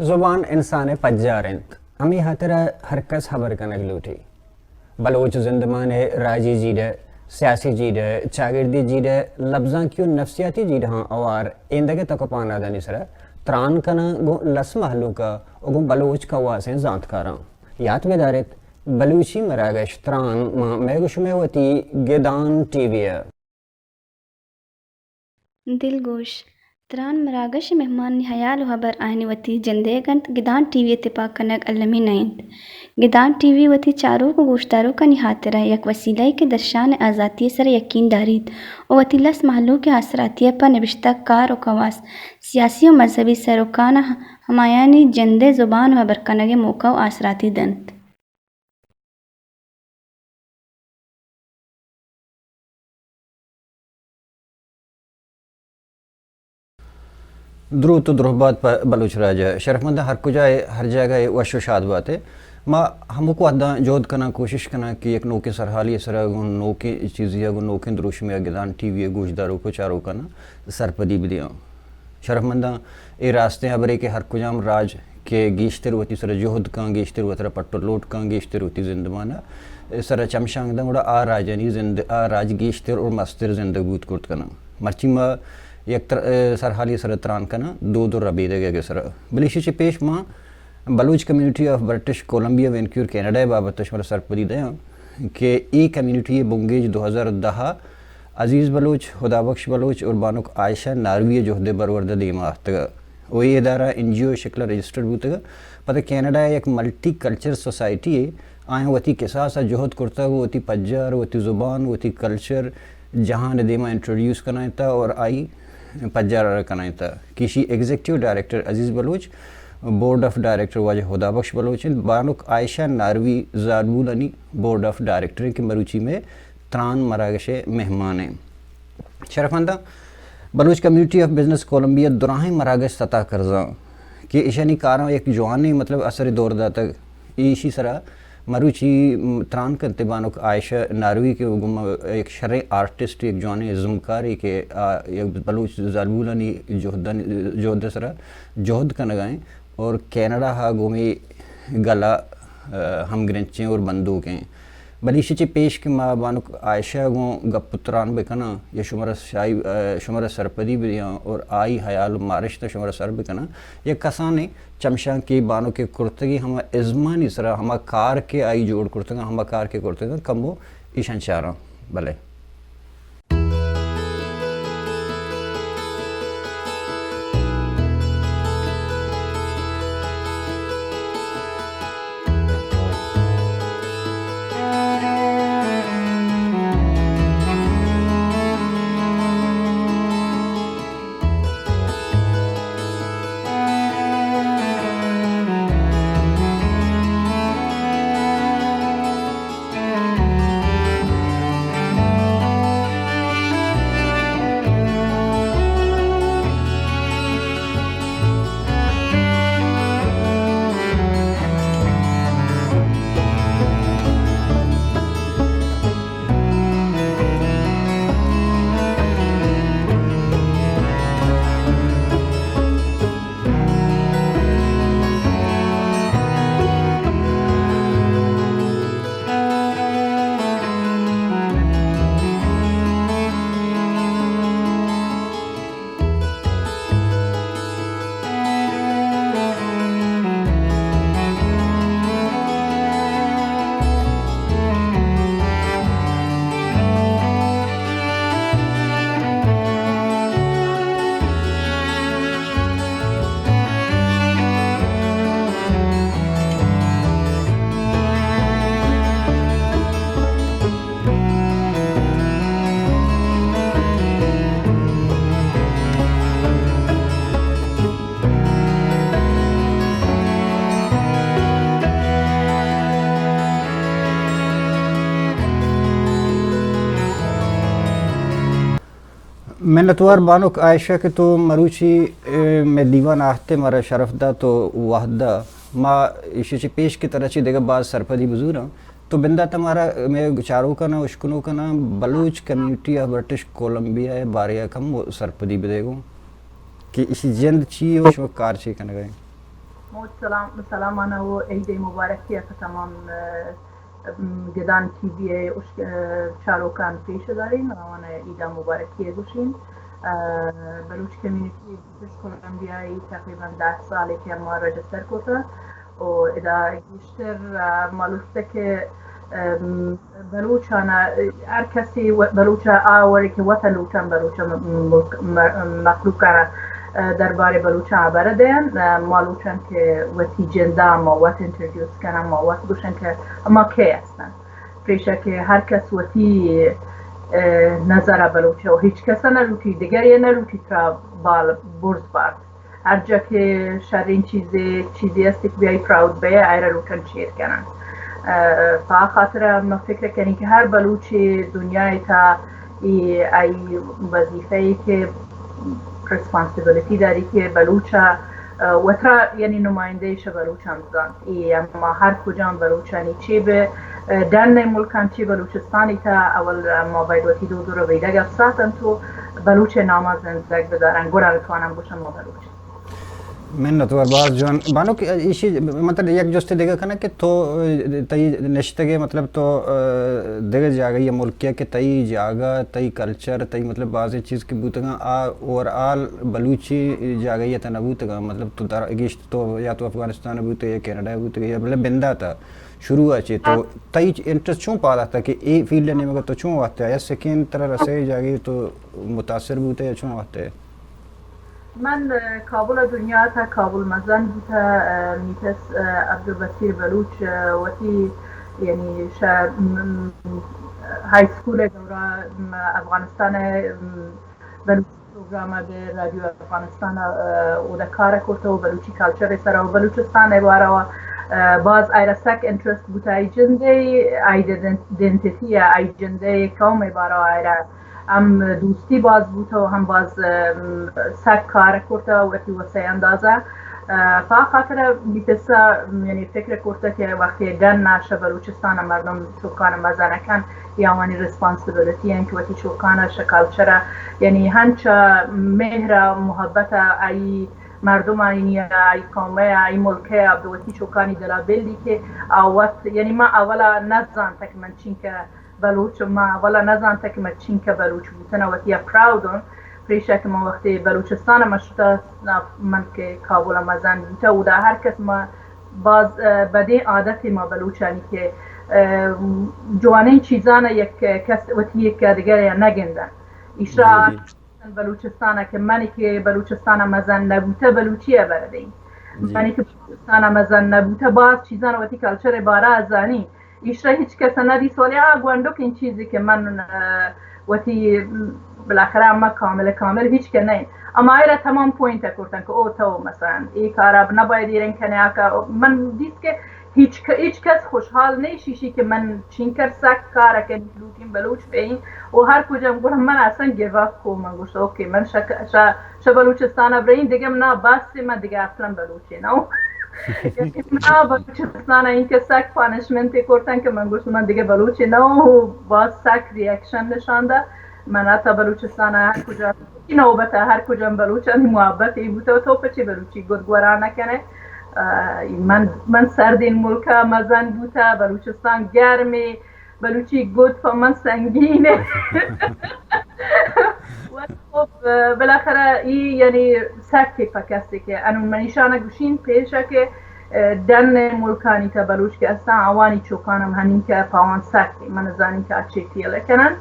زبان انسان ءِ پجار انت، ہمے ہاترا ہر کس ہبر کنگ لوٹی۔ بلوچ زندمان ءِ راجی جیڑہ، سیاسی جیڑہ، چاگردی جیڑہ، لبزانکی و نفسیاتی جیڑہاں ہوار ایندگہ تک و پانادانی سرا تران کناں گوں لس مہلوک ءَ و گوں بلوچ کواسیں زانتکاراں۔ یات بداریت، بلوچی مراگش تران ماں مئے گوں شمئے وتی گدان ٹی وی ءَ۔ دلگوش، تران مراگش ءِ مہمانانی ہیال و ہبر آیانی وتی جندئیگ انت، گدان ٹی وی ءِ تپاک کنگ المی نہ انت۔ گدان ٹی وی وتی چاروک و گوشداروکانی ہاترا یک وسیلہ یے کہ درشان ءِ آزاتی ءِ سرا یکین داریت و وتی لس مہلوک ءِ آسراتی ءَ پہ نبشتہ کار و کواس، سیاسی و مذہبی سروکاناں ہمایانی جندئے زبان و ہبر کنگ ءِ موقع و آسراتی دنت۔ دروت و درہبات پہ بلوچ راج ءَ۔ شرفمنداں، ہر کجا ءَ، ہر جاگہ ءَ وش و شاد بات ئے۔ ما ہمک وہداں جہد کناں، کوشش کناں کہ یک نوکیں سرحالی ءِ سرا گوں نوکیں چیزے ءَ، گوں نوکیں دروشمے ءَ گدان ٹی وی ءِ گوشداروک و چاروکاناں سرپدی بدیاں۔ شرفمنداں، اے راستیں ہبرے کہ ہر کجام راج کہ گیشتر وتی سرا جہد کن، گیشتر وترا پٹ و لوٹ کن، گیشتر وتی زندمان ءِ سرا چمشانک دن، گڑا آ راجانی زند، آ راج گیشتر اور مستر زندگ بوت کرت کنن۔ مرچی ما یک تر-، سرحالی سرا تران کنن، دود و ربیدگ ءِ سرا۔ بلے ایشی چہ پیش ما Baloch community of British Columbia وینکیور کینیڈا ءِ بابت شمارا سرپدی دیاں کہ اے کمیونٹی ءِ بنگیج دو ہزار دہ ءَ عزیز بلوچ، ہدا بخش بلوچ اور بانک عائشہ ناروی ءِ جہد ءِ برورد ءَ دیما آتکگ ءَ و اے ادارہ این جی او ءِ شکل ءَ رجسٹرڈ بوتگ ءَ۔ پدا کینیڈا ءَ یک ملٹی کلچر سوسائٹی ءَ آیاں وتی کساس ءَ جہد کرتگ ءُ وتی پجار، وتی زبان، وتی کلچر جہان ءِ دیما انٹروڈیوس کنائینتگ اور آئی پجار ءَ را کنائینتگ کہ ایشی executive director Aziz Baloch, board of director واجہ ہدا بخش بلوچ انت، بانک عائشہ ناروی زالبولانی بورڈ آف ڈائریکٹر انت کہ مروچی مئے تران مراگش ءِ مہمان انت۔ شرفمنداں، Baloch community of business Columbia دراہیں مراگش ستا کرزاں کہ ایشانی کاراں یک جوانیں، مطلب، اثر دور داتگ۔ ایشی سرا مروچی تران کنت بانک عائشہ ناروی کہ گوں ما یک شریں آرٹسٹ، یک جوانیں ازمکارے کہ آ یک بلوچ زالبولانی جہدانی، جہد سرا جہد کنگا ایں اور کینیڈا ہا گوں مئے گلا، آ، ہمگرنچیں اور بندوکیں۔ بلے ایشی چہ پیش کہ ما بانک عائشہ گوں گپ و تران بکناں یا شمارا شاہی، آ، شمارا سرپدی بدیاں اور آئی حیال و مارشت شمارا سر بکناں، یک کسانیں چمشانکے بانک ءِ کرتگی ہما ازمانی سرا، ہما کار کہ آئی جوڑ کرتگاں، ہما کار کہ کرتگاں، کمو ایشاں چاراں۔ بلے۔ منتوار بانک عائشہ کہ تو مروچی، اے، مئے دیوان آہتے مارا شرف دا تو وہد دا۔ ما ایشی چی پیش کہ ترا چی دگہ باز سرپدی بزوراں۔ تو بندات مارا مئے چاروکانا، اشکنوکانا Baloch community of British Columbia ء بارے ء کم سرپدی بدے گوں کہ ایشی جند چی و شما کار چی کنگا ایں؟ موج سلام، سلامانا و عید مبارکی ء تمام، ام، گدان ٹی وی ء اش-، ء، چاروکان پیش دارین، آوان ء عید ء مبارکی ء گوشین۔ ء، بلوچ کمیونٹی برٹش کولمبیا ء تقریباً دہ سالے کہ ما رجسٹر کتا و ادا گیشتر، ء، مالوف تہ کہ، ام، بلوچانا، ہر کسی و-، بلوچا آ وڑے کہ وت لوٹن بلوچا م-، ملک، م-، مخلوقانا، ء، دربارے بلوچاں ہبر دین، ء، ما لوٹن کہ وتی جندا ما وت انٹروڈیوس کنن، ما وت گوشن کہ ما کئے ہستن۔ پریشا کہ ہر کس وتی، ء، نظر ء بلوچ ء ہچ کس ء نہ لوٹی، دگرے ء نہ لوٹی ترا بال برز بارت۔ ہر جا کہ شرین چیزے، چیزے است کہ بیائی پراؤڈ بئے، آئرا لوٹن چیر کنن۔ ء، پہ آ خاطر ء ما فکر کنی کہ ہر بلوچے دنیا ء تھا اے آئی وظیفہ ای کہ ریسپانسبلٹی داری کہ بلوچ ء، ء، وترا یعنی نمائندہ شہ بلوچاں بزانت۔ اے اما ہر کجام بلوچانی چے بہ، ء، ڈن ء ملکان چے بلوچستانی تھا اول ما باید وتی دود و رویدگ افسات انت و بلوچ ناما زندگ بدارن، گڑا بتوانن بشن ما بلوچ۔ منتوار باز جوان۔ بانک، ایشی مطلب یک جستے دیگہ کناں کہ تو، تئی نشتگے مطلب تو، دیگہ جاگہ یا ملکے کہ تئی جاگہ، تئی کلچر، تئی مطلب بازیں چیز کہ بوتگاں، آ اوور آل بلوچی جاگہ یا تہ نہ بوتگاں، مطلب تو در گیشت تو یا تو افغانستان بوتگے یا کینیڈا بوتگے یا مطلب بنداتا شروع چے تو تئی انٹرسٹ چون پادا تھا کہ اے فیلڈ نیمگا تو چون واسطے آیا سکین ترا رسے جاگہ تو متاثر بوتے یا چون واسطے؟ من، ء، کابل ء دنیا تھا، کابل مزن بوتا، ء، میتس، ء، عبدالبصیر بلوچ، ء، وتی یعنی شہ، م-، م-، ہائی سکول ء دورہ، م-، افغانستان ء، م-، بلوچی پروگرام ء بہ رادیو افغانستان ء، ء، اودا کار ء کرتا و بلوچی کلچر ء سرا و بلوچستان ء بارا و، ء، باز آئرا سک انٹرسٹ بوتا، آئی جندے آئیڈینٹی ء، آئی جندے قوم ء بارا آئرا ہم دوستی باز بوت و ہم باز، ام، سک کار کرت و وتی وسع اندازہ، اه، پہ آ خاطر ء بی پسا، یعنی فکر کرت کہ وقتی ڈن ء شہ بلوچستان ء مردم چکان ء مزن کن، یا آوانی ریسپانسبلٹی انت کہ وتی چکان ء شہ کلچر ء، یعنی ہنچ مہر ء محبت ء آئی مردمانی ء آئی قوم ء آئی ملک ء اب وتی چکانی دلا بلی کہ آ وت، یعنی ما اولا نزانت کہ من چینکہ بلوچ، ما اولا نزانت کہ من چینکہ بلوچ بوتن ء وتی ء پراؤڈ اوں۔ پریشا کہ من وقتی بلوچستان ء من شتا، من کہ کابل ء مزن بوتہ، اودا ہر کس ما باز، اه، بدیں عادتے ما بلوچانی کہ، اه، جوانیں چیزان ء یک کس وتی یک دگر ء نہ گندن۔ ایشرا بلوچستان ء کہ منی کہ بلوچستان ء مزن نہ بوتہ بلوچی ء بردیں۔ منی کہ بلوچستان ء مزن نہ بوتہ باز چیزان وتی کلچر ء بارہ ء زانی۔ ایشرا ہچ کس ء نہ دیست، ولی آ گونڈکیں چیزے کہ من، اه، وتی، م، بالاخرہ اما کامل کامل ہچ کہ نہ انت۔ اما آئرا تمام پوائنٹ ء کرتن کہ او تو مثلاً اے کار اب نہ باید ایرن کنے آ کار۔ من دیست کہ ہچ ک-، ہچ کس خوشحال نہیں شیشی کہ من چینکر سک کار ء کنی لوٹیں بلوچ بئیں۔ و ہر کجام گڑا من اصلاً گیو اپ کو، من گوشت اوکے من شک-، شا-، شہ بلوچستان ء برئیں دگہ من بس من دگہ اصلاً بلوچے نہ اوں۔ یعنی منا بلوچستان ء اینکہ سک پانشمنت کرتن کہ من گوشت من دگہ بلوچے نہ اوں، باز سک ریئیکشن نشان دات۔ من حتی بلوچستان ء ہر کجا نوبت ء ہر کجا بلوچانی محبت ای بوتہ و تو پچے بلوچی گد گورا نہ کنے۔ اه، من، من سردین ملک ء مزن بوتہ، بلوچستان گرمے، بلوچی گد پہ من سنگین ء۔ ولی خب، بالاخرہ ای یعنی سک پہ کسی کہ انون من ایشانہ گوشین پیشہ کہ، اه، ڈن ملکانی تا بلوچ کہ استان آوانی چوکان ہم ہنین کہ پاوان سک من زانی کہ اچے فیل کنن۔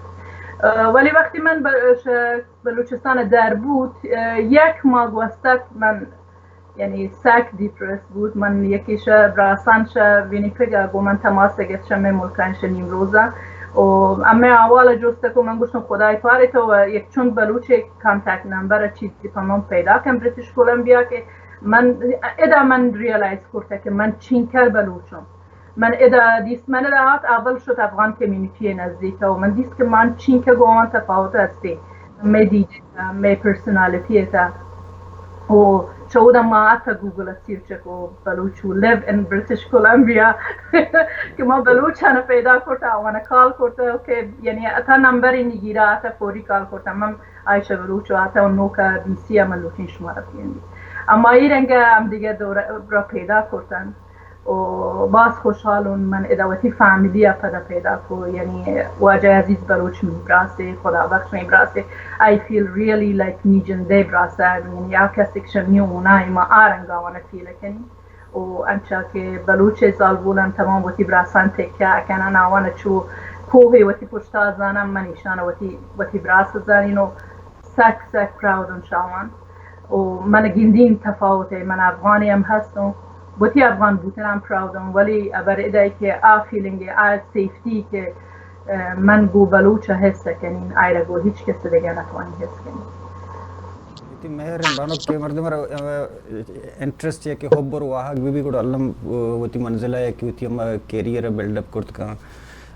اه، ولی وقتی من ب-، ش-، بلوچستان در بوت، اه، یک ماہ گوستت من یعنی سک ڈپریس بوت۔ من یکی شہ براسان شہ وینیپگ ء گوں من تماس گپت شہ مئے ملکان شہ نیمروز ء و ہمے احوال ء جست کو۔ من گوشتم خدای پارے تو یک چند بلوچے کانٹیکٹ نمبر ء چیزی پہ من پیدا کن برٹش کولمبیا کہ من ادا من ریئلائز کرتہ کہ من چینکر بلوچم۔ من ادا دیست، من ادا آت اول شت افغان کمیونٹی نزدیک و من دیست کہ من چینکہ گوں آوان تفاوت ہستی۔ مئے دیدہ ءَ، مئے پرسنالٹی ءِ تہ ءَ۔ او چہ اودا ما اتک گوگل ءَ سیرچ کو Baloch who live in British Columbia کہ ما بلوچاں پیدا کرتا، آواں کال کرتا کہ یعنی اتھا نمبر نگیرا، اتھا فوری کال کرتا۔ من عائشہ بلوچ ءُ اتھا نوکا بی سی ءَ، من لوٹیں شمارا پیندی۔ اما ای رنگ ہم دیگہ دور را پیدا کرتن۔ و باز خوشحالون من ادا وتی فامیلی ءَ پدا پیدا کو، یعنی واجہ عزیز بلوچ مئے براسے، خدا بخش مئے براسے، I feel really like نی جندے براسا، یعنی آ کسے کہ شمی اونائی، ما آ رنگا آواں فیل کنی۔ و انچا کہ بلوچ زالبولان تمام وتی براسان تکہ کنن، آواں چو کوہ وتی پشتا زانن، من ایشان وتی، وتی براس زانین و سک سک پراود اوں شہ آواں۔ و من گندین تفاوت ءَ، من افغانے ہم ہستوں، وتی افغان بوتن ہم پراود اوں، ولی ابر ادا کہ آ فیلنگ ءَ، آ سیفٹی کہ، اه، من گو بلوچ ءَ حس کنین، آئرا گو ہچ کس دگہ نتوانی حس کنین۔ وتی مہر بانک کہ مردم را، اه، انٹرسٹ یا کہ حب اور واہگ بھی، بھی گڑا الم، اه، وتی منزل ہے کہ وتی ہم کیریئر بلڈ اپ کرت کن۔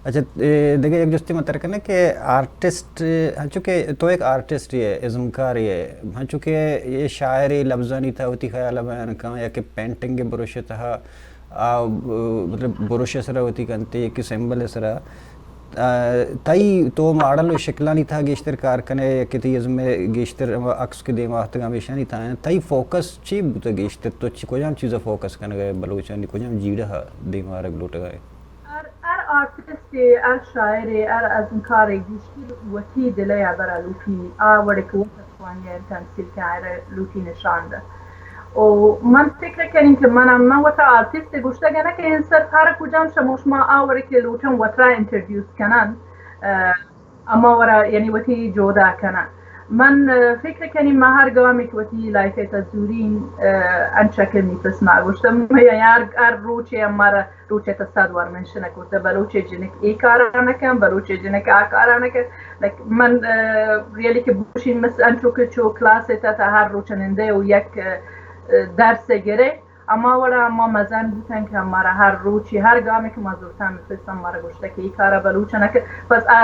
اچھا، اے دگہ یک جستے من تر کناں کہ آرٹسٹ، ہنچو کہ تو ایک آرٹسٹ ئے، ازمکار ئے، ہنچو کہ اے شاعر ئے، لبزانی تہا وتی خیال ءَ بیان کن، یا کہ پینٹنگ ءِ بروش ءِ تہا، آ، مطلب بروش ءِ سرا وتی کنتے، یا کہ سمبل ءِ سرا، آ، تئی تو ماڈل و شکلانی تہا گیشتر کار کنے، یا کہ تئی ازم ءِ گیشتر عکس کہ دیما آتگ ہمیشانی تہا انت، تئی فوکس چی بوتگ گیشتر؟ تو چی، کجام چیز ءَ فوکس کنگ ءَ ئے؟ بلوچانی کجام جیڑہ ءَ دیما آرگ لوٹگ ءَ ئے؟ ہر، ہر آرٹسٹ ئے، ہر شاعر ئے، ہر ازمکار ئے گیشتر وتی دل ءِ ہبر ءَ لوٹی، آ وڑے کہ وت ءَ توانی ءَ تمثیل کن، آئرا لوٹی نشان دہ۔ و من فکر کنین کہ من، من وت ءَ آرٹسٹ ئے گوشتگ نہ کہ انسر ہر کجام شمو شما آ وڑے کہ لوٹن وت را انٹروڈیوس کنن، اه، اما ورا یعنی وتی جودا کنن۔ من، اه، فکر کنین ما ہر گامی کہ وتی لائف ءِ تہ زورین، اه، انچا کہ می پس ما گوشتم، ہر، ہر روچے ہمارا روچ ءِ تہ صد وار منشن کرتہ، بلوچ جنک اے کارا نہ کن، بلوچ جنک آ کارا نہ کن۔ لائک من، اه، ریئلی کہ بوشین مس انچو کہ چو کلاس ءِ تہ، تہ ہر روچ نندے و یک، اه، درس گرے۔ ہما وڑا ما مزن بوتن کہ ہمارا ہر روچی، ہر گامی کہ ما زرتن، مفسن مارا گوشتہ کہ ای کارا بلوچ نہ کن۔ بس آ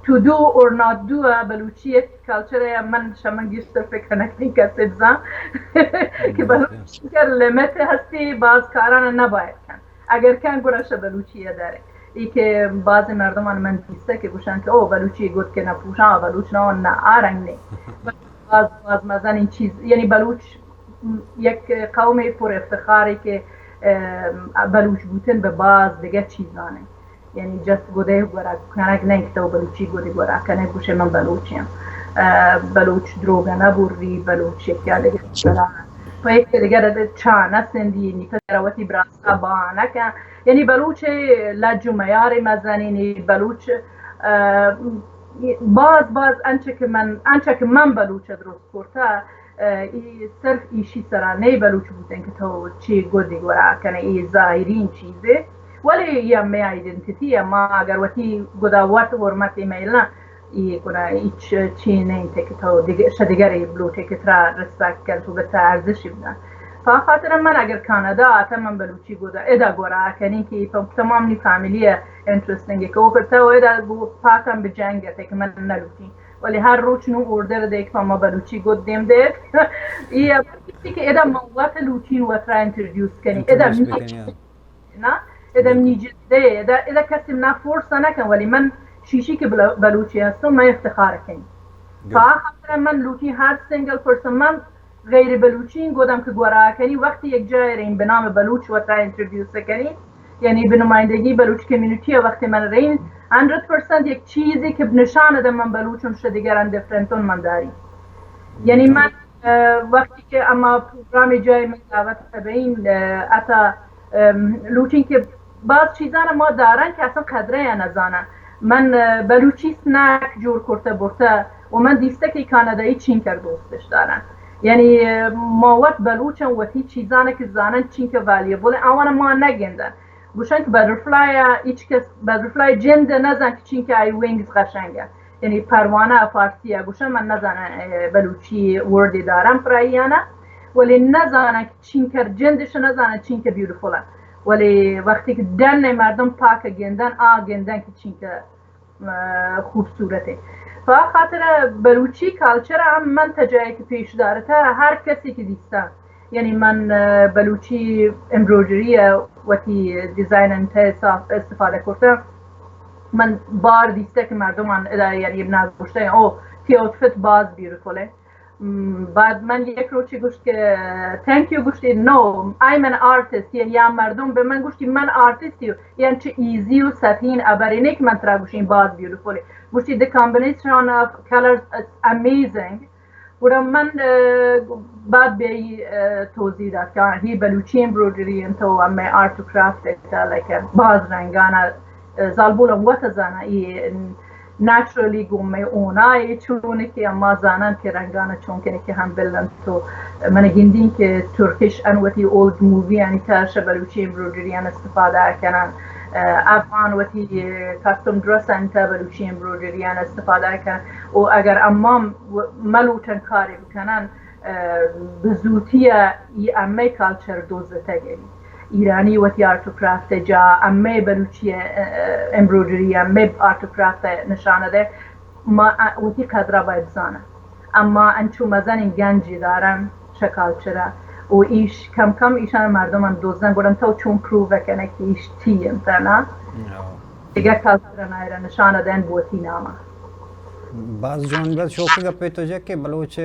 ٹو ڈو اور ناٹ ڈو ءَ بلوچی کلچر ءَ من شمن گیشتر فکر نہ کنین کسے بزان کہ بلوچی کر لیمٹ ہستی، باز کاران نباید کن۔ اگر کن گڑا شہ بلوچی ءَ دارے۔ ای کہ باز مردمان من دیستا کہ گوشن کہ او بلوچی گد کہ نہ پوشاں، بلوچ نہ، نہ آ رنگ نے۔ باز، باز مزنین چیز، یعنی بلوچ یک قومے پر افتخارے کہ، اه، بلوچ بوتن بہ باز دگہ چیزانے۔ یعنی جست گدے گورا کنگ نہ کہ تو بلوچی گدے گورا کنگ گوشے من بلوچی ہم۔ اه، بلوچ دروگ نہ بوری، بلوچ یک یا دگہ بلا، پہ یک دگہ رد چا نہ سندی، نی پتر وتی براسا با نہ کن۔ یعنی بلوچ لج و میار مزنی، نی بلوچ، اه، باز، باز انچہ کہ من، انچہ کہ من بلوچ درست کرتہ، اه، ای صرف ایشی سرا نئے بلوچ بوتن کہ تو چی گدی گورا کنے، ای ظاہرین چیزے، ولی ای ہمے آئیڈنٹیٹی ہے۔ ما اگر وتی گدا وت حرمت میل نہ، ای گنا ہچ چی نہیں تے کہ تو دگہ، شہ دگرے بلوٹے کہ ترا ریسپیکٹ کن، تو بتا ارزشی بدن۔ پہ خاطر من اگر کانادا آتا من بلوچی گدا ادا گورا کنی کہ تمام نی فیملی انٹرسٹنگ کہ او پتا ادا گو پاکم بجنگ تے کہ من نہ لوٹی۔ ولی ہر روچ نوں اوردر دے کہ ما بلوچی گد دیم دے۔ ای اب کہ ادا ما وت لوٹین وت را انٹروڈیوس کنی۔ ادا انٹروڈیوس بکنی، ہاں۔ نا، ادا بالکل۔ نی جندے، ادا، ادا کسی نا فورس نہ کن، ولی من شیشی کہ بلو-، بلوچی ہستوں، من افتخار کنی۔ گڈ۔ پا خاطر من لوٹین ہر سنگل پرسن، من غیر بلوچین گودم کہ گورا کنی، وقتی یک جای رین بہ نام بلوچ وت را انٹروڈیوس کنی، یعنی بہ نمائندگی بلوچ کمیونٹی وقتی من رین، ہنڈریڈ پرسنٹ یک چیزی کہ نشان دہ من بلوچم، شہ دیگران ڈفرنٹون من داری۔ یعنی من، اه، وقتی کہ اما پروگرام جای من دعوت بین، اه، اتا، ام، لوٹین کہ باز چیزان ما دارن کہ اصلاً قدرے نزانن۔ من، اه، بلوچی سنیک جوڑ کرتہ برتہ و من دیستہ کہ کانادایی چینکر دوستش دارن۔ یعنی، اه، ما وت بلوچن وتی چیزان کہ زانن چینکہ ویلیبل، آوان ما نگندن۔ گوشن کہ بٹرفلائی ءَ ہچ کس، بٹرفلائی جند نزان کہ چینکہ آئی ونگز قشنگ انت۔ یعنی پروانہ فارسی ءَ گوشن، من نزانن، اه، بلوچی ورڈ دارن پرائی یا نہ، ولی نزانن کہ چینکہ جندش نزانن چینکہ بیوٹیفل انت۔ ولی وقتی کہ ڈن مردم پاک گندن، آ گندن کہ چینکہ اه، خوبصورت انت۔ پہ خاطر بلوچی کلچر ءَ ہم من تا جاہے کہ پیش دارتہ، ہر کسے کہ دیستہ، یعنی من، ءَ، بلوچی ایمبرائڈری ءَ وتی ڈیزائن انت ءَ استفادہ کرتہ. من بار دیستہ کہ مردمان ادا یعنی نہ گوشتہ، او، تی آؤٹفٹ باز بیوٹیفل ہے. م، بعد من یک روچے گوشت کہ، تھینک یو، گوشتی، نو، آئی ایم این آرٹسٹ، یعنی یا مردم بہ من گوشتی من آرٹسٹ یو، یعنی چہ ایزی و سطحین ابرے نہ کہ من ترا گوشیں باز بیوٹیفل. گوشتی the combination of colors is amazing. گڑا من، ءَ، بعد بہ ای، ءَ، توضیح دات کہ ہی بلوچی ایمبرائڈری انت و ہمے آرٹ و کرافٹ انت، لائک باز رنگانا، ءَ، زالبولاں وت زانا ای نیچرلی گوں مئے اونائے چون کہ اما زاناں کہ رنگانا چون کنی کہ ہم بلن. تو من گندیں کہ ترکش ان وتی اولڈ مووی آنی تا شہ بلوچی ایمبرائڈری آن استفادہ کنن، ءَ، افغان وتی کسٹم ڈریس آنی تا بلوچی ایمبرائڈری آن استفادہ کنن. و اگر اما ملوٹن کارے بکنن، ءَ، بزوتی ءَ ای امئے کلچر دوزتگ. ایرانی وتی آرٹ و کرافٹ ءِ جا امئے بلوچی ءِ، ءَ، ایمبرائڈری، امئے آرٹ و کرافٹ ءَ نشان دے. ما، ءَ، وتی قدر ءَ باید زانن. اما انچو مزنیں گنجے دارن شہ کلچر ءَ. و ایش کم کم ایشان مردمان دوزن، گڑا تو چون پروو کنئے کہ ایش تی انت نا؟ دگہ کلچر ءَ نائرہ نشان دین بوتی نام ءَ. باز جوان، باز شوقی گپے تو جا کہ بلوچ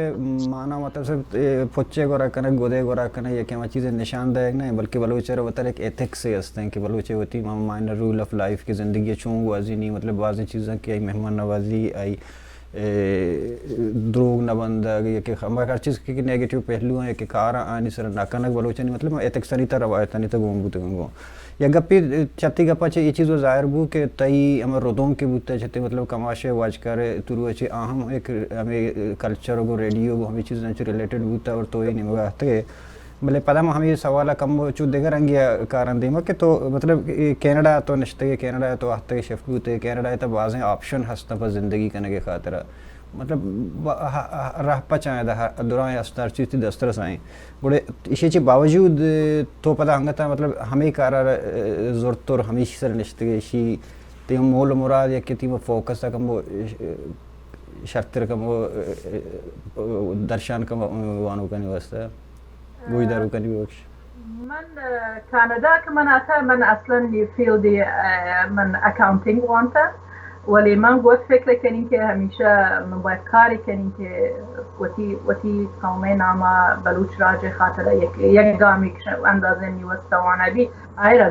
مانا مطلب صرف، اے، پچے گورا کنگ، گدے گورا کنگ، یا کہ ہما چیزیں نشان دئیگ نہ، بلکہ بلوچ ءَ را وتر ایک ایتھکس ہستیں کہ بلوچ وتی ما-، مائنر رول آف لائف کی زندگی چون گوازینی، مطلب بازیں چیزاں کہ آئی مہمان نوازی، آئی، اے، دروگ نہ بندگ، یا کہ ہما ہر چیز کہ نیگیٹو پہلو ہیں، یا کہ کار آنی سر نہ کنگ، بلوچانی مطلب ایتھکسانی تا روایتانی تا گون بوتگن گون. یک گپے چہ تئی گپا چہ اے چیز و ظاہر بو کہ تئی ہما ردوم کہ بوتہ چہ تئی مطلب کماش ءِ واجکار ءِ ترو ءَ چہ آ ہم یک ہمے کلچر و گوں ریڈیو گوں ہمے چیزاں چہ ریلیٹڈ بوتہ اور تو اے نیمگا اتکے. بلے پدا ما ہمے سوال ءَ کم چو دگہ رنگے ءَ کاراں دیما کہ تو مطلب اے کینیڈا ءَ تو نشتگے، کینیڈا ءَ تو آتکے شفٹ بوتے، کینیڈا ءَ تو بازیں آپشن ہستاں پہ زندگی کنگ ءِ خاطر ءَ. مطلب، ب-، ہ-، ہ-، راہ پچ آئیں دہ-، دراہیں است ہر چیز تی دسترس آئیں. گڑے ایشی چی باوجود تو پدا انگتا مطلب ہمیں کارا، اه، زرت اور ہمیشی سر نشتگے، ایشی تی مول و مراد یا کہ تی فوکس تک ہم شرتر کم، اه، درشان کم وانو کنی واسطہ، گوشدارو کنی بخش. من، اه، کاناڈا کہ من آتہ، من اصلاً اے فیلڈ، اه، من اکاؤنٹنگ وانتہ، ولی من گوت فکر کنیں کہ ہمیشہ من باید کاری کنیں کہ وتی، وتی قوم ناما، بلوچ راج خاطر یک، یک گامی اندازہ نیوستوانہ بی، آئرا.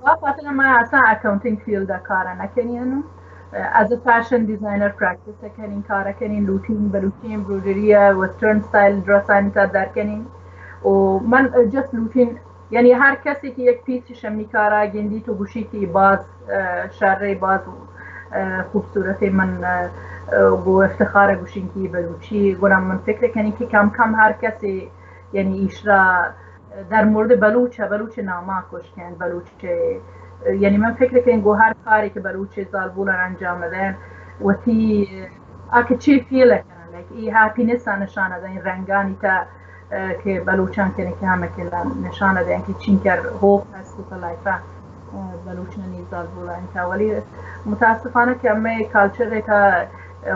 و خاطر من اصلاً اکاؤنٹنگ فیلڈ کار نکنی انو. از ا فیشن ڈیزائنر پریکٹس کنیں، کار کنیں، لوٹیں، Balochi embroidery, western style dress آنی تا در کنیں. و من جسٹ لوٹیں، یعنی ہر کسی کہ یک پیس شمی کارا گندی تو گوشی کہ باز، اه، شر، باز، اه، خوبصورت، من، اه، گو افتخار گوشیں کہ بلوچی. گڑا من فکر کنیں کہ کم کم ہر کسی یعنی ایشرا در مورد بلوچ، بلوچ ناما کش کن، بلوچ، یعنی من فکر کنیں گو ہر کاری کہ بلوچ زالبولان انجام دین، وتی آ کہ چی فیل کنن، لائک، ای ہیپینس نشان دین، رنگانی تا، اه، کہ بلوچان کنی کہ ہمے کہ نشان دین کہ چینکر ہوپ ہست تو لائفا، اه، بلوچانی زالبولان تا. ولی متاسفانہ کہ ہمے کلچر تا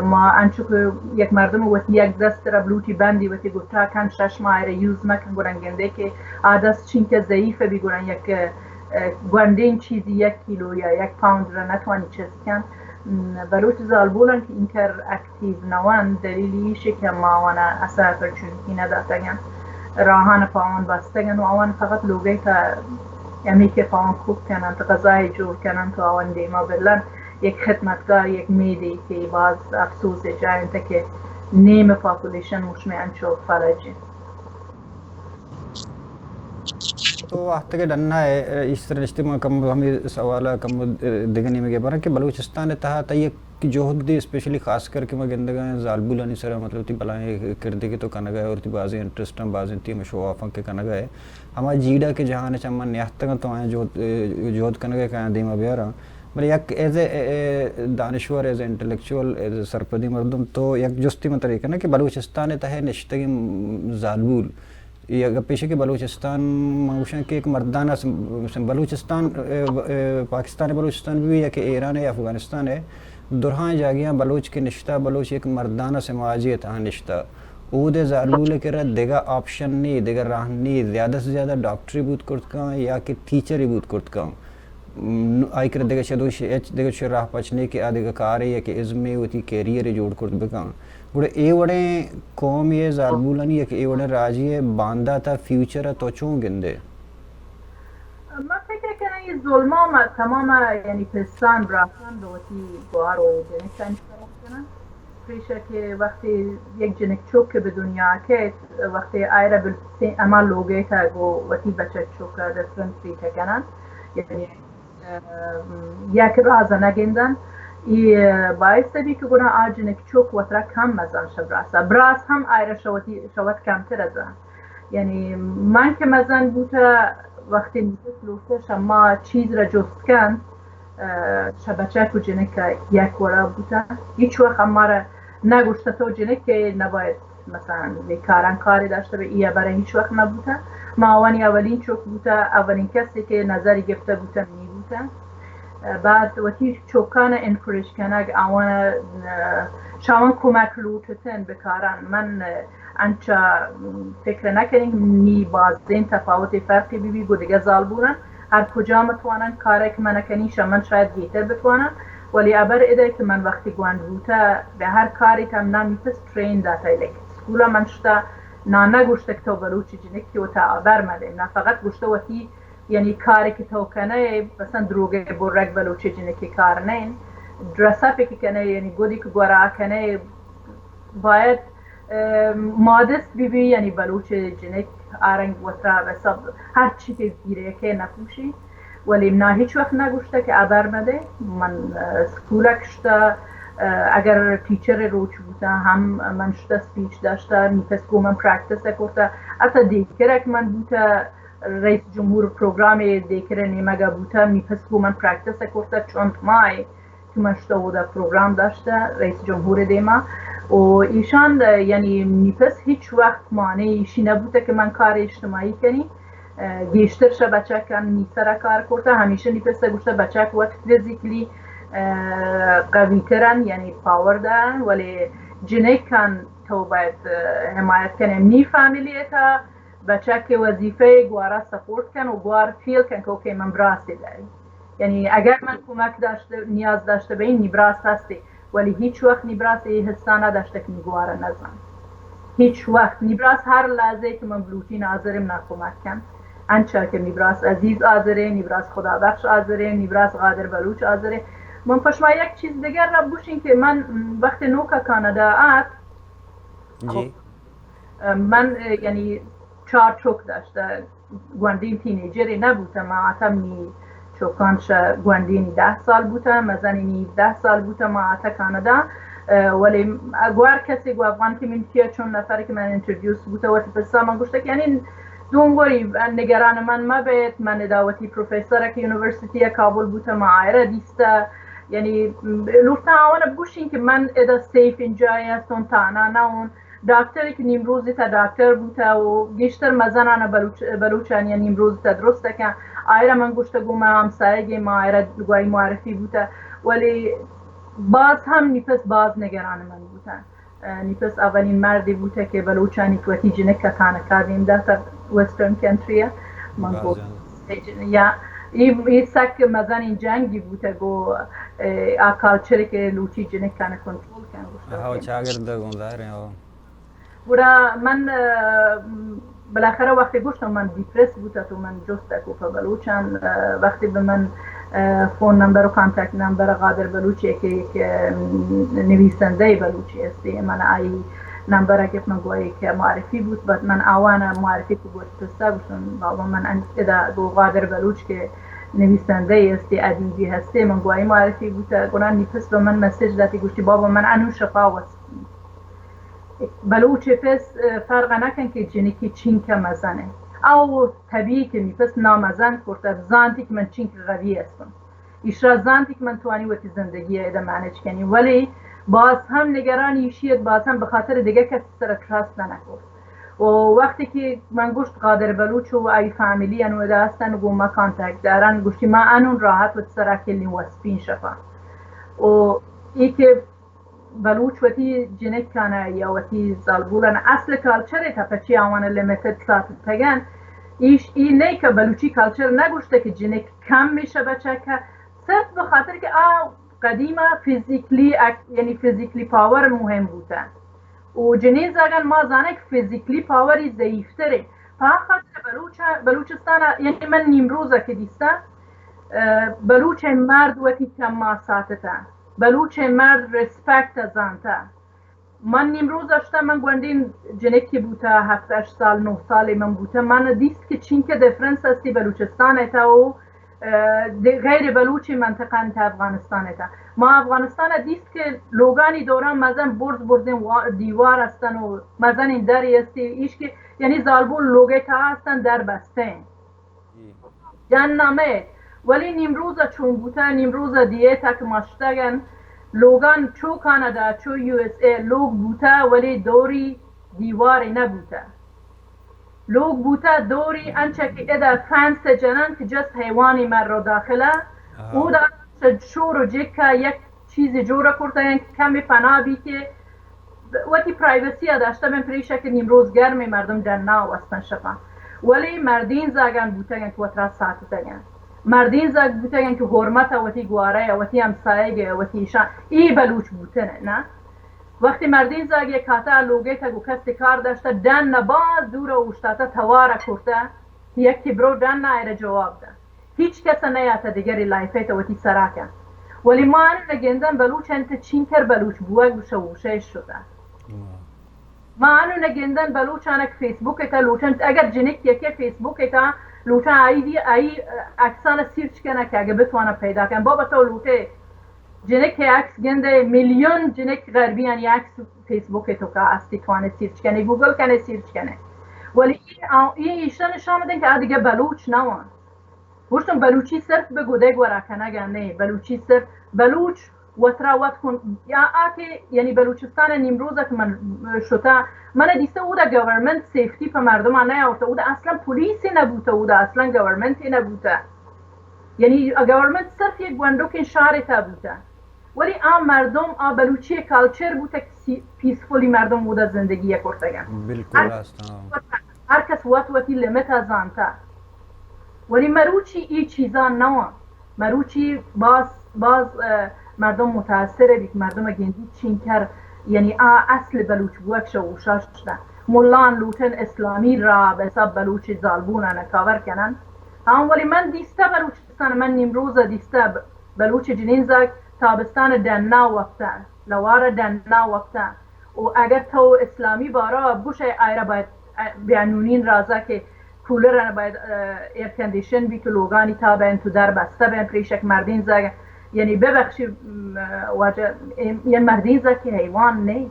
ما انچو کہ یک مردم وتی یک دست را بلوٹی بندی وتی گٹا کن، شش ماہ را یوز مکن، گڑا گندے کہ آ دست چینکہ ضعیف بی، گڑا یک، اه، گونڈین چیزی یک کیلو یا یک پاؤنڈ را نتوانی چست کن. م، بلوچ زالبولان کہ اینکر اکٹیو نوان، دلیل ایش کہ ما آوانا اصلاً اپرچونیٹی نداتگن، راہان پاوان بستگن و آوان فقط لوگے تا ہمی کہ پاوان کوک کنن، غذای جوڑ کنن تو آوان دیما بلن. یک خدمتگار، یک میدے کہ باز افسوس جائیں تا کہ نیم پاپولیشن مشمے انچو فلج انت. تو وہدے کہ ڈنا ہے، اس طرح رشتے میں کم ہمیں سوال ہے، کم دگہ نیمگے پر کہ بلوچستان تہا تئی یک جہد دے، اسپیشلی خاص کر کہ ما گندگا ہیں زالبولانی سرا، مطلب، تی بلائیں کردے کہ تو کنگا ہے اور تی بازیں انٹرسٹ ہیں، بازیں تی ہمیں شو آف ہیں کہ کنگا ہے. ہما جیڑا کہ جہان چا من نیاتگا تو آئیں جہد، جہد کنگا کہ آئیں دیما بیارا. بلے یک ایز اے دانشور، as a intellectual, as a سرپدی مردم، تو یک جستی من ترے کناں کہ بلوچستان تہ نشتگیں زالبول، یا گپے ایش کہ بلوچستان، من گوشاں کہ یک مردانہ سم-، سم-، بلوچستان، اے، اے، پاکستان بلوچستان بھی یا کہ ایران ہے یا افغانستان ہے، درہاں جاگہاں بلوچ کہ نشتہ، بلوچ یک مردانہ سماجے تہا نشتہ، اودے زالبول ءِ کرا دگہ آپشن نی، دگہ راہ نی، زیادہ سے زیادہ ڈاکٹری بوت کرت کاں یا کہ ٹیچری بوت کرت کاں۔ م، آئی کرا دگہ چدو ش-، ہچ دگہ چہ راہ پچ نی کہ آ دگہ کارے یا کہ ازمے وتی کیریئرے جوڑ کرت بکاں۔ گڑا اے وڑیں قومے ءِ زالبولانی یا کہ اے وڑیں راجے ءِ باندات ءَ، فیوچر ءَ تو چون گندے؟ من فکر کناں اے ظلم ءَ ما تمام، یعنی پسان براسان بہ وتی گوار و جنکانی سر کناں۔ پریشا کہ وقتی یک جنک چک کہ بہ دنیا کیت، وقتی آئرا بالکل ہما لوگے تا گو وتی بچک چکا ڈفرنٹ ٹریٹ کنن، یعنی، ام، یک راز نہ گندن، ای باعث بی کہ گنا آ جنک چک وترا کم مزن شہ براسا، براس ہم آئرا شوتی شوت کمتر ازن۔ یعنی من کہ مزن بوتہ، وقتی نوکس لوٹہ شما چیز را جست کنت، اه، شہ بچک و جنک یک وڑا بوتہ۔ ہیچ وقت ہمارا نگوشتہ تو جنک کہ نباید مثلاً بے کاران کاری داشتہ بہ، ای ہبرا ہیچ وقت نبوتہ۔ ما آوانی اولین چک بوتہ، اولین کسی کہ نظری گپتہ بوتہ منی بوتہ۔ اه، بعد وتی چکان انکوریج کنگ، آوان، اه، شاوان کمک لوٹتن بکاران۔ من، اه، انچا فکر نہ کنیں نی بازیں تفاوت فرقی بی بی گو دگہ زالبولان۔ ہر کجام توانن کارے کہ من کنی شہ من شاید گیتر بتوانن، ولی ابر ادا کہ من وقتی گونڈ بوتہ بہ ہر کاری تم نامی پس ٹرین داتہ، لیکن اسکولا من شتا نا نگوشتہ کہ تو بلوچی جنک کہ وتا ابر مدے، نا فقط گوشتہ وتی یعنی کاری کہ تو کنے، مثلاً دروگے برگ بلوچی جنکی کار نین، ڈریس اپی کہ کنے، یعنی گودی کہ گورا کنے، باید، اه، مادست بی بی، یعنی بلوچ جنک آرنگ وترا و سب ہر چی کہ گیرے کہ نپوشی۔ ولی نا ہیچ وقت نگوشتہ کہ ابر مدے۔ من، اه، اسکولا کشتہ، اه، اگر ٹیچر روچ بوتہ ہم من شتہ اسپیچ داشتہ، نی پس گو من پریکٹس کرتہ، حتی دیکرک من بوتہ، رئیس جمہور پروگرام دیکر نیمگا بوتہ، نی پس گو من پریکٹس کرتہ چند ماہ کہ من شتہ اودا پروگرام داشتہ رئیس جمہور دیما۔ و ایشان، یعنی نی پس ہیچ وقت مانع ایشی نبوتہ کہ من کار اجتماعی کنی۔ اه، گیشتر شہ بچکان نی سرا کار کرتہ، ہمیشہ نی پس گوشتہ بچک وت فزیکلی، اه، قوی ترن، یعنی پاور دارن، ولی جنکان تو باید، اه، حمایت کنے۔ نی فیملی تا بچک وظیفہ گوارا سپورٹ کن و گوار فیل کن کہ اوکے من براسی داری۔ یعنی اگر من کمک داشتہ، نیاز داشتہ بین، نی براس ہستی، ولی ہیچ وقت نی براس اے حسا نداشتہ کہ نی گوارا نزان۔ ہیچ وقت نی براس ہر لحظے کہ من بلوٹین حاضرم نا کمک کن۔ انچا کہ نی براس عزیز حاضرے، نی براس خدا بخش حاضرے، نی براس قادر بلوچ حاضرے۔ من پشما یک چیز دگر را بوشین کہ من وقت نوکا کانادا آت، جی۔ من، یعنی، چار چک داشتہ، گونڈین تینیجرے نبوتہ، ما آتہ منی چکان شہ گونڈینی دہ سال بوتہ، مزنینی دہ سال بوتہ، ما آتہ کانادا۔ اه، ولی گوار کسی گو افغان کمیونٹی چون نفر کہ من انٹروڈیوس بوتہ، وتی پسا من گوشتہ کہ یعنی دونگوری نگران من مبیت، من ادا وتی پروفیسر کہ یونیورسٹی کابل بوتہ، ما آئرہ دیستہ، یعنی لوٹتہ آوان بگوشین کہ من ادا سیف انجای ہستون، تانا نہ اون۔ ڈاکٹر کہ نیمروز تا ڈاکٹر بوتہ و گیشتر مزنان بلوچ، بلوچانی نیمروز تا درست کن۔ آئرا من گوشتہ گو ما ہمسایگے، ما آئرا گواہی معرفی بوتہ، ولی باز ہم نی پس باز نگران من بوتہ۔ اه، نی پس اولین مردی بوتہ کہ بلوچانی کہ وتی جنک تانکا دیم داتہ ویسٹرن کنٹری۔ من گو یا ای، ای سک مزنین جنگی بوتہ گو، اه، آ کالچر کہ لوٹی جنکان کنٹرول کن گوشتہ۔ ہاو، چاگرد گوں ظاہر ہے، ہاو۔ گڑا من، اه، بالاخره وقتی گوشتم من ڈپریس بوتہ تو من جست کو پہ بلوچان، اه، وقتی بہ من، اه، فون نمبر و کانتکٹ نمبر قادر بلوچی کہ، کہ، ام، نویسندہ بلوچی استی، من آئی نمبر گپت، من گوئی کہ معرفی بوت، بعد من آوان معرفی کو گوشت پسا گوشتم بابا من ان-، ادا گو قادر بلوچ کہ نویسندہ استی، ادیبی ہستی، من گوئی معرفی بوتہ، گڑا نی پس بہ من مسج داتی گوشتی بابا من انو شفا وست بلوچ پس، اه، فرق نکن کہ جنکی چینکہ مزن انت۔ او طبیعی کہ نی پس نامزن کرتہ، زانتی کہ من چینکہ قوی ہستم۔ ایشرا زانتی کہ من توانی وتی زندگی ادا مینج کنی، ولی باز ہم نگران ایشی ات، باز ہم بخاطر دگہ کسی سر ٹرسٹ نہ کرت۔ و وقتی کہ من گوشت قادر بلوچ و آئی فامیلی انو ادا ہستن، گو ما کانتکٹ دارن، گوشتی ما انون راحت وتی سرا کلین وسپین شفا۔ و ای که بلوچ وتی جنکانه یا وتی زالبولانه اصل کالچر تا پچی آوانه لیمیتد ساتتگن، ایش ای نه که بلوچی کالچر نگوشته که جنک کم میشه بچه که، صرف به خاطر که آ قدیما فیزیکلی اک-، یعنی فیزیکلی پاور مهم بوته. و جنین زاگان ما زانه که فیزیکلی پاوری ضعیفتره. په خاطر بلوچ، بلوچستان، یعنی من نیمروز که دیسته، اه، بلوچ مرد وتی کما ساتته، بلوچ مرد ریسپکت زانته. من نیمروز اشته، من گونڈین جنکی بوته، هفت هشت سال، نه سال من بوته، من دیست که چینکه دیفرنس استی بلوچستان ایتا و، اه، دی-، غیر بلوچی منطقه انت افغانستان ایتا. ما افغانستان دیست که لوگانی دوران مزن برز برزین وا-، دیوار استن و مزنین دری استی، ایش که یعنی زالبول لوگه تا استن در بسته. جن نامه. ولی نیمروز چون بوته، نیمروز دیه تک مشتگن، لوگان چو کانادا، چو یو ایس ای لوگ بوته، ولی دوری دیواری نبوته. لوگ بوته دوری انچه که ادا فنس جنن که جست حیوانی مر رو داخله. او دا شور و جکه یک چیزی جوڑ کرته، یک کمی پناه بی که وتی پرایوسی ء داشته بین، پریشا که نیمروز گرمه، مردم ڈنا وستن شپا. ولی مردین زاگان بوتگن که وترا ساتتگن. مردین زاگ بوتگن که حرمت وتی گواره، وتی همسایگ، وتی ایشان، ای بلوچ بوتنه، نه؟ وقتی مردین زاگ یک کاتا لوگه تا گو کسی کار داشته، ڈن باز دور اوشتاتا توار کرته، یکی برو ڈن ایره جواب ده. هیچ کس نیاته دیگری لایفه تا وتی سرا کن. ولی ما انو نگندن بلوچ انت چینکر بلوچ بوگ بشه وشه شده. ما انو نگندن بلوچانک فیسبوک تا لوٹن، اگر جنک یکی فیسبوک تا لوٹن آئی دی، آئی عکسان سیرچ کنه که اگه بتوانه پیدا کن. بابا تو لوٹه جنک عکس گنده، میلیون جنک غربیانی عکس فیسبوک تو که استی توانه سیرچ کنه، گوگل کنه سیرچ کنه. ولی این، این ایشان نشان دن که آ دیگه بلوچ نوان. گوشتم بلوچی صرف به گوده گورا کنگا نه، بلوچی صرف بلوچ وترا وت کن، یا آ که یعنی بلوچستان نیمروز که من شتا، من دیسته اودا گورنمنت سیفتی په مردم نیاورته، اودا اصلا پولیسی نبوته، اودا اصلا گورنمنتی نبوته. یعنی گورنمنت صرف یک گونڈوکین شهر تا بوته، ولی آ مردم، آ بلوچی کالچر بوته که سی-، پیسفولی مردم اودا زندگی کرتگن. بالکل راست، ها. هر کس وت وتی لیمیت ء زانتا. ولی مروچی ای چیزا نوا. مروچی باز، باز، اه، مردم متاثر بیت، مردم گندی چینکر، یعنی آ اصل بلوچ بوگ شو اوشاش دا. ملان لوٹن اسلامی را به حساب بلوچ زالبونان کاور کنن. هم ولی من دیسته بلوچستان، من نیمروز دیسته ب-، بلوچ جنین زاگ تابستان ڈنا وپتن، لوار ڈنا وپتن. و اگر تو اسلامی بارا بگوشئے، آئرا باید، اه، بیانونین رازا که کولر باید، اه، ایر کندیشن بی تو لوگانی تا بین تو در بسته بین پریشک مردین زاگ، یعنی ببخشی، م، واجه، ام، یه مردین زاگ که حیوان نه.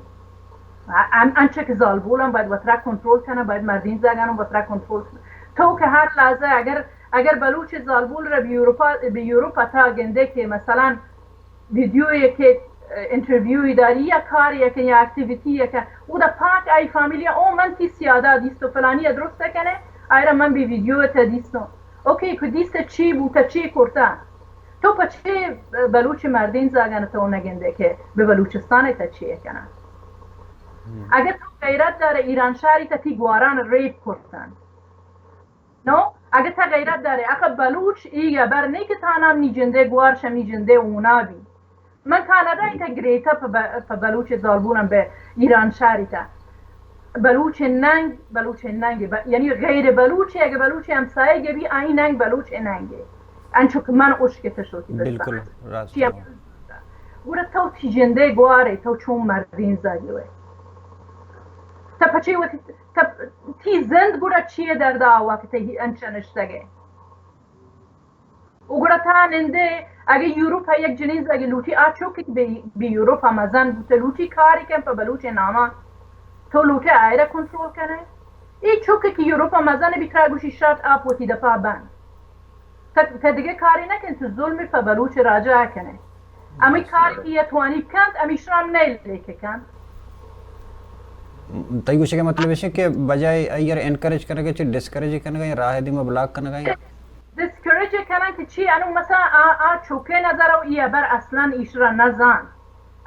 ام، انچه که زالبولان باید وترا کنترل کنه، باید مردین زاگان وترا کنترل کنه. تو که هر لحظه اگر، اگر بلوچ زالبول را به اروپا، به اروپا تا گنده که مثلا ویدیویے کہ انٹرویوی داری یا کارے کہ یا اکٹیویٹیے کہ اودا پاک آئی فامیلیا او من تی سیادا دیستو فلانی درست کنے، آئرا من بی ویدیو تا دیستو. اوکے، کہ دیست چی بوتا، چی کرتا؟ تو پچے بلوچ مردین زاگن تو نگندے کہ به بلوچستان تا چی کنن؟ اگر تو غیرت داره ایران شهری تا تی گواران ریپ کرتن. نو، اگه تا غیرت داره، اخه بلوچ ای گبر نه که تا نام نی جنده گوار شمی جنده اونا بی. من کانادا ایتا گریتا په ب-، په بلوچ زالبونم به ایران شهری تا. بلوچ ننگ، بلوچ ننگ، ب-، یعنی غیر بلوچ، اگه بلوچ همسایه گبی، آئی ننگ بلوچ ننگه. انچو که من اشکت شوتی بسا. بالکل راست. چی هم-، گوره تو تی جنده گواره، تو چون مردین زاگی وی. تا پچه وتی تا تی زند گڑا چیے درد آوا کہ تئی انچا نشتگے؟ و گڑا تا نندے، اگہ یورپ ء یک جنین زاگی لوٹی، آ چوک کہ بہ، بہ یورپ ء مزن بوتہ، لوٹی کاری کن پہ بلوچ ناما، تو لوٹے آئرا کنٹرول کنے؟ ای چوک کہ یورپ ء مزن بی ترا گوشی شٹ اپ، وتی دپا بند. تا، تا دگہ کارے نہ کن، تو ظلم پہ بلوچ راجا کنئے. ہمے کار کہ یہ توانی کنت، ہمیشرا ہم نئے لیکہ کنت. تئی گوشگ ء مطلب ایش کہ بجائے ایئر انکریج کنگ ء چہ ڈسکریج کنگ ء، راہ دیما بلاک کنگ ء. ڈسکریج کنن کہ چی؟ انو مثلا آ، آ چوکے نظر او ای ابر اصلا ایشرا نہ زان.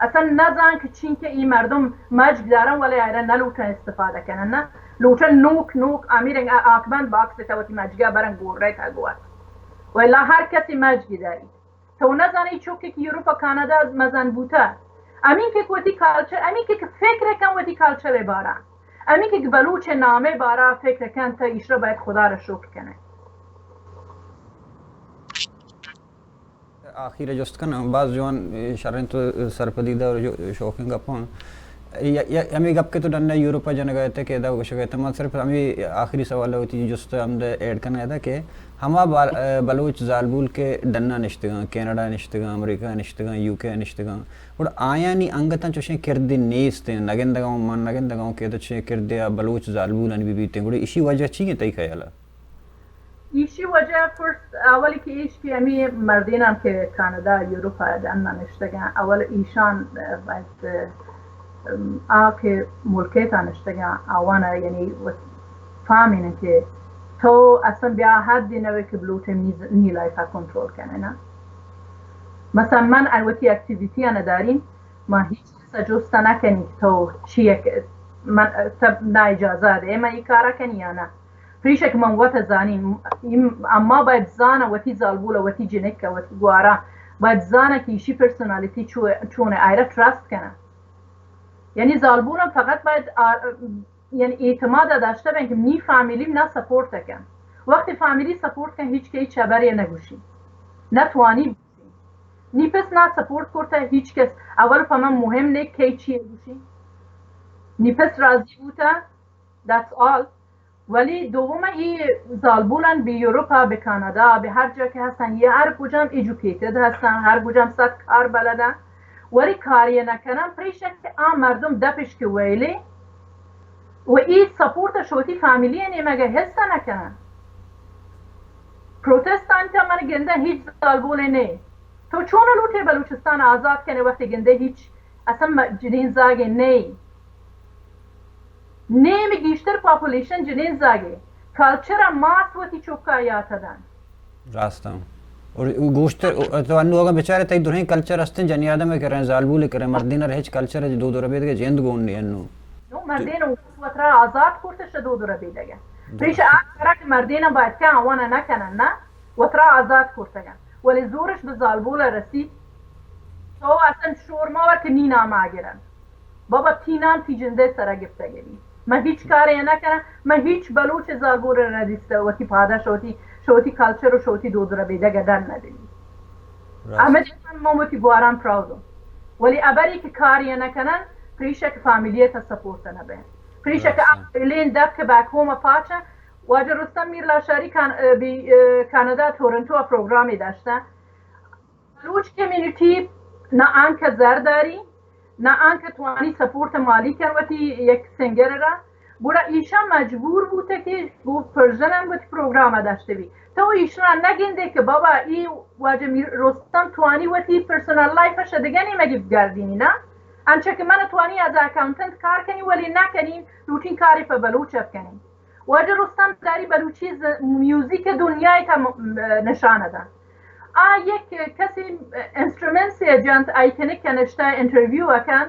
اصلاً نزان کہ چین کہ ای مردم مجگ دارن، ولی ایرا نلوٹن استفادہ کنن، نہ لوٹن نوک نوک امیرنگ آکبند باکس تا وتی مجگا برن گور رہے تا گوات. ولا ہر کسی مجگی داری. تو نزانی چوکہ کہ یورپ و کانادا مزن بوتا. امی کہ وتی کلچر، امی کہ فکر کن وتی کلچر بارا، امی کہ بلوچ نامے بارا فکر کن، تا ایشرا باید خدا را شکر کنه. آخیر جست کن، باز جوان، شریں تو سرپدی دا، جو شوقیں گپاں. یا، یا، ہمیں گپ کہ تو ڈنّا یورپ جنگا تے کہ دا گوشگا تے، من صرف ہمیں آخری سوال وتی جست ہم دے ایڈ کرنا ہے کہ ہما بال-، بلوچ زالبول کہ ڈنّا نشتگاں، کینیڈا نشتگاں، امریکہ نشتگاں، یو کے نشتگاں، گڑا آیانی انگتاں چوشیں کردے نیست ایں، نگندگاں، من نگندگاں کہ چوشیں کردے آ بلوچ زالبولانی بہ بیتیں، گڑا اشی وجہ چی ایں تئی خیال ءَ؟ ایشی وجہ فرسٹ اولی کہ ایش کہ ہمیں مردیناں کہ کانادا، یورپ ءَ ڈن نشتگاں، اول ایشان، اه، باید، اه، آ کہ ملکے تا نشتگاں، آوان یعنی فہمین کہ تو اصلاً بیا حد نوے کہ بلوچ نی، نی لائف کنٹرول کنے نا. مثلاً من وتی ایکٹیویٹی نداریم، ما هیچ کس جست نکنی که تو چیه که من، تو نا اجازه ده، ما ای کارا کنی یا نه؟ پریشک من وت زانین، اما باید زانه وتی زالبول، وتی جنک، وتی گوارا باید زانه که ایشی پرسونالیتی چو-، چونه، ایره تراست کنه. یعنی زالبولم فقط باید آ-، یعنی اعتماد داشته بین که نی فامیلی نه سپورت کن. وقتی فامیلی سپورت کن، هیچ که هیچ خبری نگوشی. نتوانی نی پس نا سپورت کرتہ هیچ کس. اول پہ من مهم نے کئی چیئے گوشی. نی پس راضی بوتہ، that's all. ولی دوم ای زالبولان بہ یورپا، بہ کانادا، بہ ہر جا کہ ہستن، یہ ہر کجام ایجوکیٹڈ ہستن، ہر کجام صد کار بلدن. ولی کاری نکنن، پریشن کہ آ مردم دپش کہ ویلے و ای سپورت شوتی فامیلی نیمگا حس نکنن. پروتستان تا من گندہ هیچ زالبولے نے. تو چون لوٹے بلوچستان آزاد کنے وقتی گندے هیچ اصلاً م-، جنین زاگے نے. نیم گیشتر پاپولیشن جنین زاگے. کلچر مات وتی چکا یات دن. راستاں. اور گوشتر تو انو اگاں بچارے تئی درہیں کلچر ہستیں، جنی آدم کریں، زالبول کریں، مردین ہر ہچ کلچر، دود و ربیدگے جند گون نی انو. نو مردین وترا آزاد کرتش دود و ربیدگے. پریش آ کرا کہ مردین باید کہ آوانا نکنن نا، وترا آزاد کرتگن. ولی زورش بہ زالبول رسی، تو اصلاً شور مور کہ نی نام آگرن. بابا تی نام تی جندے سرا گپتگے بی. من هیچ کارے نکنم، من هیچ بلوچ زالبول را ندیسته وتی پادا شوتی، شوتی کلچر و شوتی دود ربیدگ ڈن ندنی. راست. احمد من وتی گواران پراودم. ولی ابری که کاری نکنن، پریشک فامیلیت سپورت نبین. پریشک راست. اپلین دب که بک هوم پاچن، واجہ رستم میر لاشاری کان-، اه، بی، اه، کانادا تورنتو پروگرامی داشته. بلوچ کمیونٹی نہ آنکہ زر داری، نہ آنکہ توانی سپورٹ مالی کن وتی یک سنگر را، گڑا ایشاں مجبور بوتہ کہ گوں پرژن ہم وتی پروگرام داشتہ بی. تو ایشاں نہ گندے کہ بابا ای واجہ میر رستم توانی وتی پرسنل لائف اش دگہ نیمگی گردینی نا؟ انچہ کہ من توانی از اکاؤنٹنٹ کار کنی ولی نہ کنی، روٹین کاری پہ بلوچ ات کنی. واجہ رستم داری بلوچی ز-، میوزیک دنیای تا م-، نشان دن. آ یک کسی انسٹرومنٹس جنت، آئی کنک کنشتہ انٹرویو اکن.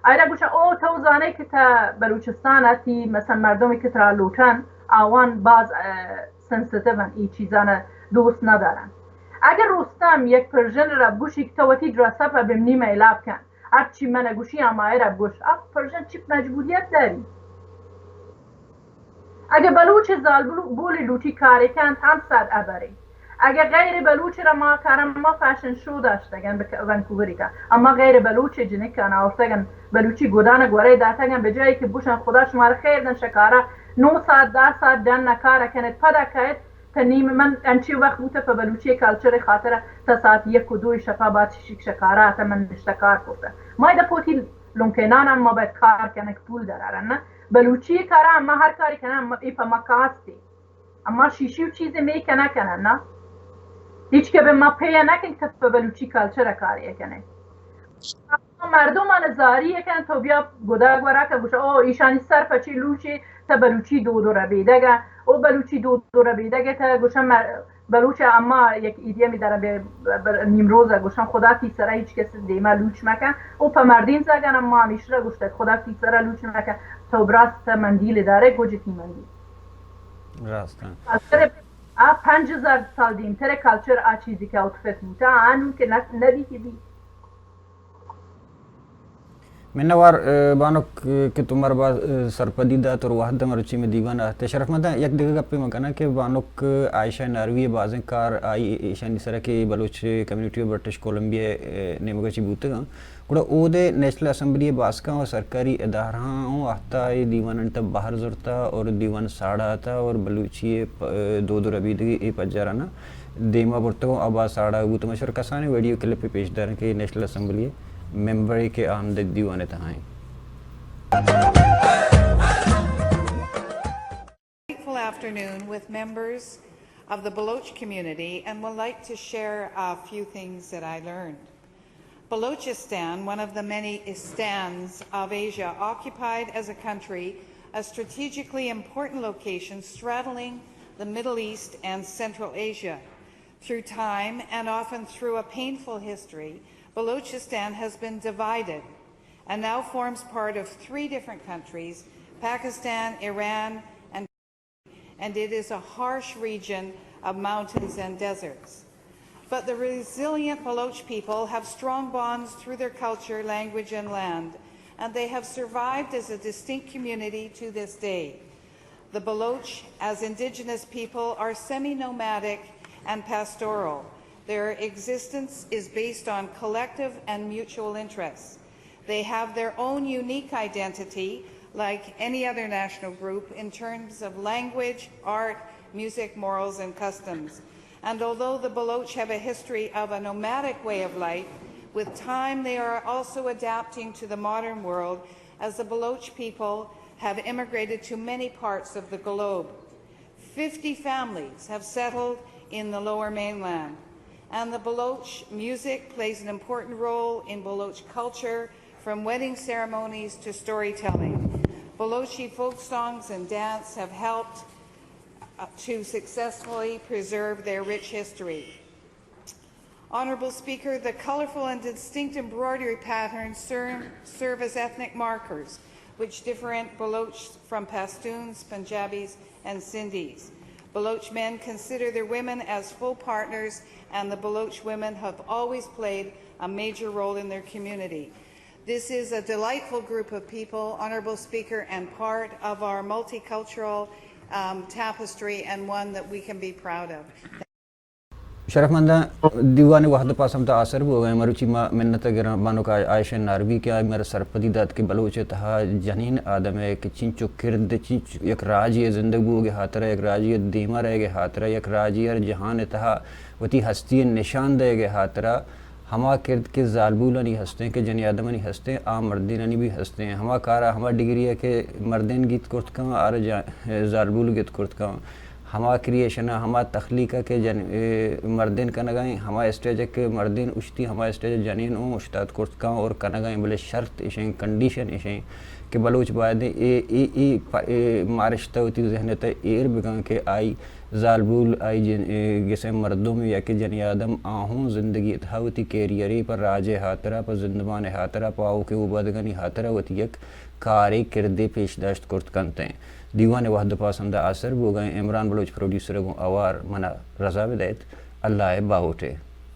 آئرا گوشن، او تو زانے کہ تا بلوچستان آتی، مثلاً مردمی کہ ترا لوٹن، آوان باز، اه، سنسیتیو ان، ای چیزان دوست ندارن. اگر رستم یک پرژن را بگوشی کہ تو وتی ڈریس اپ بمنی میلاب کن، ہرچی من گوشی ہمائرا بگوش، آ پرژن چی مجبوریت داری؟ اگہ بلوچ زالبول لوٹی کارے کنت، ہم صد ابرے. اگہ غیر بلوچ را ما کارم، ما فیشن شو داشتگن بہ ونکووری کا، اما غیر بلوچ جنکان آورتگن، بلوچی گدان گورے داتگن، بہ جای کہ بوشن خدا شما را خیر دن شکارا، نو ساعت، دہ ساعت ڈن کار کنت، پدا کئیت، تا نیم من انچی وقت بوتہ پہ بلوچی کلچر خاطر تا ساعت یک و دو شپا بعد شک شکارا تا من نشتہ کار کرتہ. ما ادا پوتی لنکینان ہم ما باید کار کنگ پول درارن نا. بلوچی کارا اما ہر کاری کنن، اما ای پہ ما کاستی. اما شیشی و چیزی می کنہ کنن نا. هیچ کہ بہ ما پی نکن کہ پہ بلوچی کلچر کاری کنه. مردمان زاری کن تو بیا گدا گورا کہ گوش، او ایشانی سر پچی لوچی تا بلوچی دود و ربیدگا، او بلوچی دود و ربیدگا تا گوش مر-، بلوچ ءَ اما یک ایڈیمی دارن، بہ، بہ، بہ نیمروز ءَ گوشن خدا تی سرا ہچ کس دیما لوچ مکن۔ او پہ مردین زاگن اما ہمیشرا گوشتگ خدا تی سرا لوچ مکن، تو براست مندیل دارے، گوج تی مندیل۔ راست ایں۔ کلچر آ پنچ ہزار سال دیمتر کلچر آ چیزی کہ آؤٹ فٹ بوتا، آ نوں کہ نہ، نبی کہ بی۔ منوار، اه، بانک، اه، کہ تو مر با، اه، سرپدی دات اور وہد مروچی میں دیوان آتے۔ شرف مند ایں، یک دگہ گپے من کناں کہ بانک عائشہ ناروی بازیں کار آئی ایشانی سرا کہ بلوچ کمیونٹی و برٹش کولمبیا، اه، نیمگا چی بوتگاں۔ گڑا اودے نیشنل اسمبلی باسکاں و سرکاری ادارہاں ہوں آہتا اے دیوانانی تہ بہر زرتا اور دیوان ساڑا آتا اور بلوچی ءِ پ-، دود و ربیدگی اے پجارانا دیما برتگ و آ باز ساڑا بوت۔ من شر کسانیں ویڈیو کلپے پیش داریں کہ نیشنل اسمبلی ممبرے کہ آ ہم دیوان تہا ایں۔ Grateful afternoon with members of the Baloch community and would like to share a few things that I learned. Balochistan, one of the many istans of Asia, occupied as a country a strategically important location straddling the Middle East and Central Asia. Through time, and often through a painful history, Balochistan has been divided and now forms part of three different countries, Pakistan, Iran, and and it is a harsh region of mountains and deserts. But the resilient Baloch people have strong bonds through their culture, language, and land, and they have survived as a distinct community to this day. The Baloch, as indigenous people, are semi-nomadic and pastoral. Their existence is based on collective and mutual interests. They have their own unique identity, like any other national group, in terms of language, art, music, morals, and customs. And although the Baloch have a history of a nomadic way of life, with time they are also adapting to the modern world as the Baloch people have immigrated to many parts of the globe. Fifty families have settled in the Lower Mainland, and the Baloch music plays an important role in Baloch culture, from wedding ceremonies to storytelling. Balochi folk songs and dance have helped, uh, to successfully preserve their rich history. Honorable Speaker, the colorful and distinct embroidery patterns ser-, serve as ethnic markers which different Baloch from Pashtuns, Punjabis, and Sindhis. Baloch men consider their women as full partners, and the Baloch women have always played a major role in their community. This is a delightful group of people, Honorable Speaker, and part of our multicultural, um, tapestry, and one that we can be proud of. شرفمنداں، دیوان ءِ وھد ءَ پاس ہمدا آسر بوگ ءَ ایں۔ مروچی ما منت ءَ گراں بانک عائشہ ناروی کہ آئی مارا سرپدی دات کہ بلوچ ءِ تہا جنین آدم ءَ کہ چنچو کرد، چنچو یک راجے ءِ زندگ بوگ ءِ ہاترا، یک راجے ءِ دیما رہگ ءِ ہاترا، یک راجے ءَ جہان ءِ تہا وتی ہستی ءِ نشان دئیگ ءِ ہاترا ہما کرد کہ زالبولانی ہستیں، کہ جنی آدمانی ہستیں، آ مردینانی بھی ہستیں۔ ہما کارا، ہما ڈگری ءَ کہ مردین گیت کرت کن، آرا جا-، زالبول گیت کرت کن۔ ہما کریئیشن ءَ، ہما تخلیق ءَ کہ جن-، اے، مردین کنگ ءَ ایں، ہما اسٹیج ءَ کہ مردین اوشتی، ہما اسٹیج ءَ جنین اوں اوشتات کرت کن اور کنگ ءَ ایں، بلے شرط اش ایں، کنڈیشن اش ایں کہ بلوچ باید ایں اے، اے، اے پ-، اے مارشت ءَ وتی ذہن ءِ تہ ایر بکن کہ آئی زالبول، آئی جن-، اے، گس ءِ مردم یا کہ جنی آدم آ ہوں زندگی ءِ تہا وتی کیریئرے پہ راج ءِ ہاترا، پہ زندمان ءِ ہاترا، پہ آؤکیں اوبادگانی ہاترا وتی یک کارے، کردے پیش داشت کرت کنت ایں۔ دیوان ءِ وھد ءَ پاس ہمدا آسر بوگ ءَ ایں۔ عمران بلوچ پروڈیوسر ءَ گوں اوار منا رضا بدئیت۔ اللہ ءِ باہوٹ ئے۔